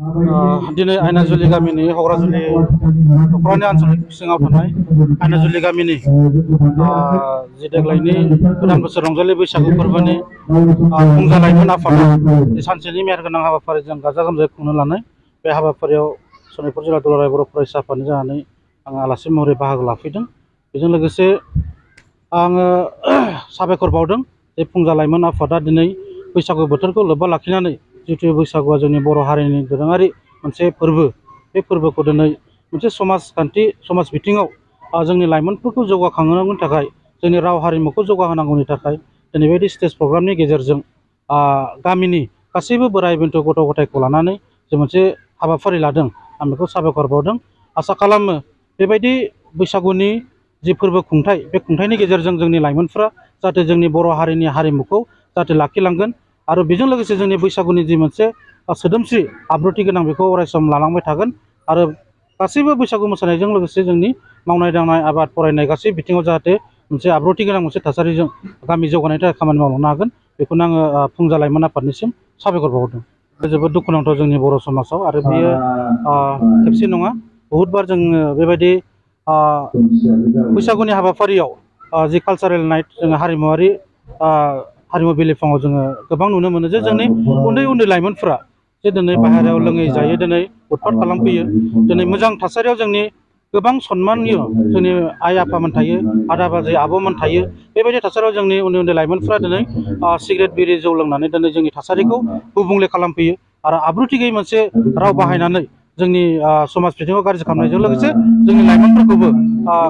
दिनै आयनाजुलि गामिनि हग्राजुलि दखरानि आनसलिक सिङाव थानाय आयनाजुलि गामिनि जि देग्लायनि गोदान बोसोर रंजालि बैसागु फोरबोनि फुंजा लाइमोन आफादा सानसेनि मेहेरगोनां हाबाफारिजों गाजा गोमजायै खुंनो लानाय बे हाबाफारियाव सनितपुर जिल्ला दुलाराय बर' फरायसा आफादनि जानानै आं आलासि महरै बाहागो लाफैदों। बेजों लोगोसे आङो साबायखर बावदों जे फुंजा लाइमोन आफादा दिनै बैसागु बोथोरखौ लोब्बा लाखिनानै जितु बैसागुआ जोंनि बर' हारिनि दोरोङारि मोनसे फोरबो, बे फोरबोखौ दिनै मोनसे समाजखान्थि समाज बिथिङाव जोंनि लाइमोनफोरखौ जौगाखांहोनांगौनि थाखाय, जोंनि राव हारिमुखौ जौगाहोनांगौनि थाखाय दिनै बेबायदि स्टेज प्रग्रामनि गेजेरजों गामिनि गासैबो बोराइ बेन्थ' गथ' गथायखौ लानानै जे मोनसे हाबाफारि लादों, आं बेखौ साबायखर बावदों। आसा खालामो बेबायदि बैसागुनि जि फोरबो खुंथाय, बे खुंथायनि गेजेरजों जोंनि लाइमोनफ्रा जाहाथे जोंनि बर' हारिनि हारिमुखौ जाहाथे लाखिलांगोन आरो बेजों लोगोसे जोंनि बैसागुनि जि मोनसे सोदोमस्रि आब्रुथि गोनां बेखौ अरायसम लालांबाय थागोन आरो गासैबो बैसागु मोसानायजों लोगोसे जोंनि मावनाय दांनाय आबाद फरायनाय गासै बिथिङाव जाहाथे मोनसे आब्रुथि गोनां मोनसे थासारिजों गामि जौगानायनि थाखाय खामानि मावलांनो हागोन, बेखौनो आङो फुंजा लाइमोन आफादनिसिम साबायखर बावहरदों। जोबोद दुखुनांथाव जोंनि बर' समाजाव, आरो बेयो खेबसे नङा बहुतबार जोङो बेबायदि बैसागुनि हाबाफारियाव जि कालसारेल नाइट, जोङो हारिमु बिलिफाङाव जोङो गोबां नुनो मोनो जे जोंनि उन्दै उन्दै लाइमोनफोरा जे दिनै बाहेरायाव लोङै जायै दिनै उतपात खालामफैयो। दिनै मोजां थासारियाव जोंनि गोबां सनमाननीय जोंनि आइ आफामोन थायो, आदा बाजै आब'मोन थायो, बेबायदि थासारियाव जोंनि उन्दै उन्दै लाइमोनफ्रा दिनै सिगारेट बिरि जौ लोंनानै दिनै जोंनि थासारिखौ गुबुंले खालामफैयो आरो आब्रुथि गैयै मोनसे राव बाहायनानै जोंनि समाज बिथिङाव गाज्रि खालामनायजों लोगोसे जोंनि लाइमोनफोरखौबो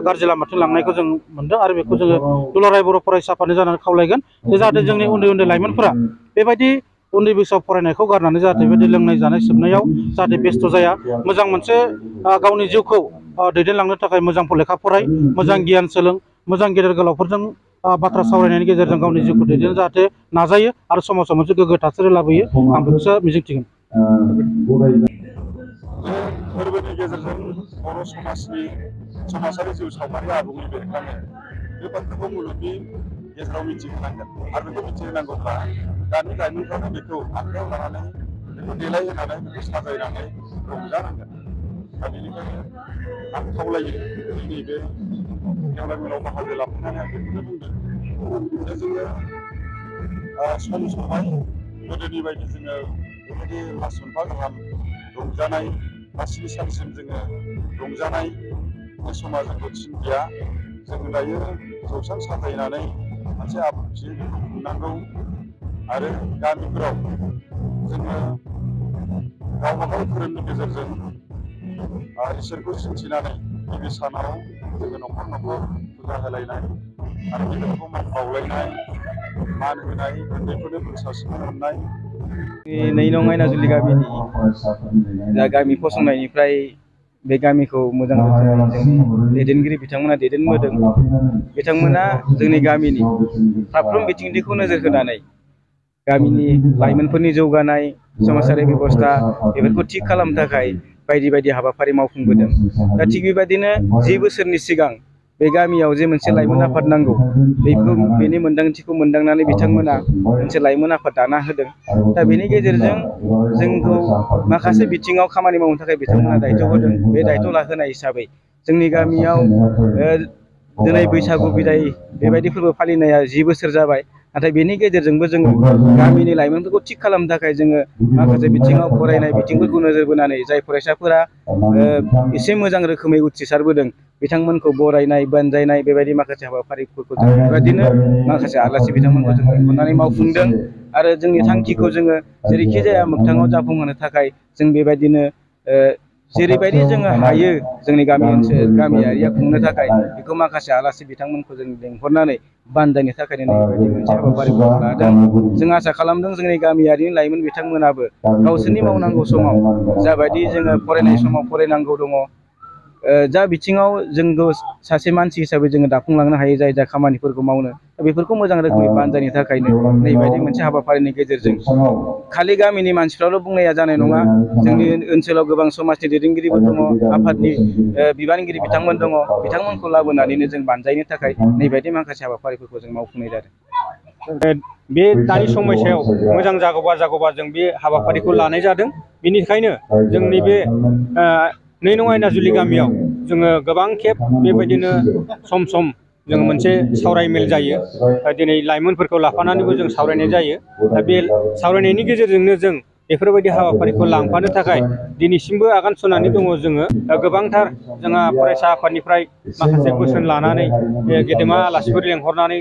गाज्रि लामाथिं लांनायखौ जों मोनदों। आरो बेखौ जोङो दुलाराय बर' फरायसा आफादनि जानानै खावलायगोन जे जाहाथे जोंनि उन्दै उन्दै लाइमोनफोरा बेबायदि उन्दै बैसोआव फरायनायखौ गारनानै जाहाथे बेबायदि लोंनाय जानाय सोबनायाव जाहाथे बेस्थ' जाया, मोजां मोनसे गावनि जिउखौ दैदेनलांनो थाखाय मोजां लेखा फराय, मोजां गियान सोलों, मोजां गेदेर गोलावफोरजों बाथ्रा सावरायनायनि गेजेरजों गावनि जिउखौ दैदेननो जाहाथे नाजायो आरो समाजाव मोनसे गोग्गो थासारि लाबोयो, आं बेखौसो मिजिंथिगोन। फोरबोनि गेजेरजों बर' समाजनि समाजारि जिउ सावगारिया आबुङै बेरखाङो। बे बाथ्राखौ मुलुगनि गेजेराव मिथिहोनांगोन आरो बेखौ मिथिहोनांगौब्ला दानि लाइमोनफ्रानो बेखौ आखायाव लानानै बेखौ देलायहोनानै बेखौ साजायनानै रंजानांगोन। दा बेनिखायनो आं खावलायो जोंनि बे गेवलां मेलाव बाहागो लाफैनानै आं बेखौनो बुंदों जे जोङो सम समाय गोदोनि बायदि जोङो बेबायदि मास मोनफा गाहाम रंजानाय बा 7 सानसिम जोङो रंजानाय बे समा जोंखौ थिनदिया। जोङो दायो जौस्रां साजायनानै मोनसे आब्रुथि खुंनांगौ आरो गामिफोराव जोङो गावबा गाव धोरोमनि गेजेरजों इसोरखौ सिबिनानै गिबि सानाव जोङो न'खर न'खर फुजा होलायनाय आरो गेदेरखौ मान बावलायनाय, मान होनाय, उन्दैफोरनो बोर सारस्रिनो मोननाय। 2 नं आयनाजुलि गामिनि गामि फसंनायनिफ्राय बे गामिखौ मोजां रोखोमै जोंनि दैदेनगिरि बिथांमोना दैदेनबोदों। बिथांमोना जोंनि गामिनि फारफ्रोम बिथिंखौ नोजोर होनानै गामिनि लाइमोनफोरनि जौगानाय, समाजारि बेबस्था बेफोरखौ थिग खालामनो थाखाय बायदि बायदि हाबाफारि मावफुंबोदों। दा थिग बेबायदिनो 10 बोसोरनि सिगां बे गामियाव जे मोनसे लाइमोन आफाद नांगौ, बेनि मोन्दांथिखौ मोनदांनानै बिथांमोना मोनसे लाइमोन आफाद दाना होदों। दा बेनि गेजेरजों जोंखौ माखासे बिथिङाव खामानि मावनो थाखाय बिथांमोना दायथ' होदों। बे दायथ' लाहोनाय हिसाबै जोंनि गामियाव दिनै बैसागु बिदाय बेबायदि फोरबो फालिनाया 10 बोसोर जाबाय। नाथाय बेनि गेजेरजोंबो जोङो गामिनि लाइमोनफोरखौ थिग खालामनो थाखाय जोङो माखासे बिथिङाव फरायनाय बिथिंफोरखौ नोजोर बोनानै जाय फरायसाफोरा एसे मोजां रोखोमै उथ्रिसारबोदों बिथांमोनखौ बरायनाय, बानजायनाय बेबायदि माखासे हाबाफारिफोरखौ जों बेबायदिनो माखासे आलासि बिथांमोनखौ जों लिंहरनानै मावफुंदों। आरो जोंनि थांखिखौ जोङो जेरैखि जाया मोगथाङाव जाफुंहोनो थाखाय जों बेबायदिनो जेरैबायदि जोङो हायो जोंनि गामियारिया खुंनो थाखाय बेखौ माखासे आलासि बिथांमोनखौ जों लिंहरनानै बानजायनो थाखायनो नैबेबायदि मोनसे हाबाफारिखौ लादों। जों आसा खालामदों जोंनि गामियारिनि लाइमोन बिथांमोनाबो गावसोरनि मावनांगौ समाव जाबायदि जोङो फरायनाय समाव फरायनांगौ दङ, जा बिथिङाव जोंखौ सासे मानसि हिसाबै जोङो दाफुंलांनो हायो जाय जा खामानिफोरखौ मावनो, बेफोरखौ मोजां रोखोमै बानजायनो थाखायनो नैबायदि मोनसे हाबाफारिनि गेजेरजों खालि गामिनि मानसिफ्राल' बुंनाया जानाय नङा। जोंनि ओनसोलाव गोबां समाजनि दैदेनगिरिफोर दङ, आफादनि बिबानगिरि बिथांमोन दङ, बिथांमोनखौ लाबोनानैनो जों बानजायनो थाखाय नैबायदि माखासे हाबाफारिफोरखौ जों मावफुंनाय जादों। बे दानि समयसायाव मोजां जागौबा जों बे हाबाफारिखौ लानाय जादों। बेनिखायनो जोंनि बे नै नं आयनाजुलि गामियाव जोङो गोबां खेब बेबायदिनो सम सम जोङो मोनसे सावरायमेल जायो। दिनै लाइमोनफोरखौ लाफानानैबो जों सावरायनाय जायो। दा बे सावरायनायनि गेजेरजोंनो जों बेफोरबायदि हाबाफारिखौ लांफानो थाखाय दिनैसिमबो आगान सुरनानै दङ जोङो। गोबांथार जोंहा फरायसा आफादनिफ्राय माखासे बोसोन लानानै गेदेमा आलासिफोर लेंहरनानै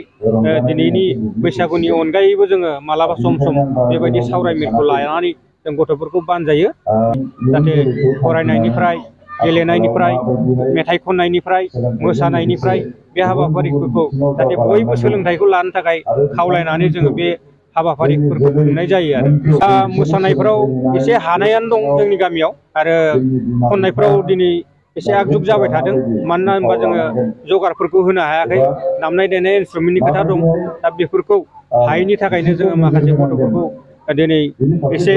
दिनैनि बैसागुनि अनगायैबो जोङो मालाबा सम सम बेबायदि सावरायमेलखौ लानानै जों गथ'फोरखौ बानजायो। जाहाथे फरायनायनिफ्राय, गेलेनायनिफ्राय, मेथाइ खननायनिफ्राय, मोसानायनिफ्राय बे हाबाफारिफोरखौ जाहाथे बयबो सोलोंथाइखौ लानो थाखाय खावलायनानै जोङो बे हाबाफारिफोरखौ खुंनाय जायो आरो। मोसानायफ्राव एसे हानायानो दं जोंनि गामियाव, आरो खननायफ्राव दिनै एसे आगजुग जाबाय थादों। मानोना होनबा जोङो जगारफोरखौ होनो हायाखै। दामनाय देनाय इन्सट्रुमेन्टनि खोथा दं। दा बेफोरखौ हायैनि थाखायनो जोङो माखासे गथ'फोरखौ दिनै एसे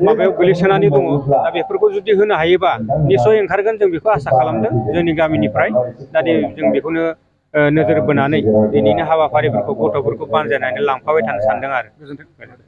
माबायाव गोलैसोनानै दङ। दा बेफोरखौ जुदि होनो हायोबा निस्सय ओंखारगोन, जों बेखौ आसा खालामदों जोंनि गामिनिफ्राय। दा जों बेखौनो नोजोर बोनानै दिनैनि हाबाफारिफोरखौ गथ'फोरखौ बानजायनानै लांफाबाय थानो सानदों आरो। गोजोन्थों।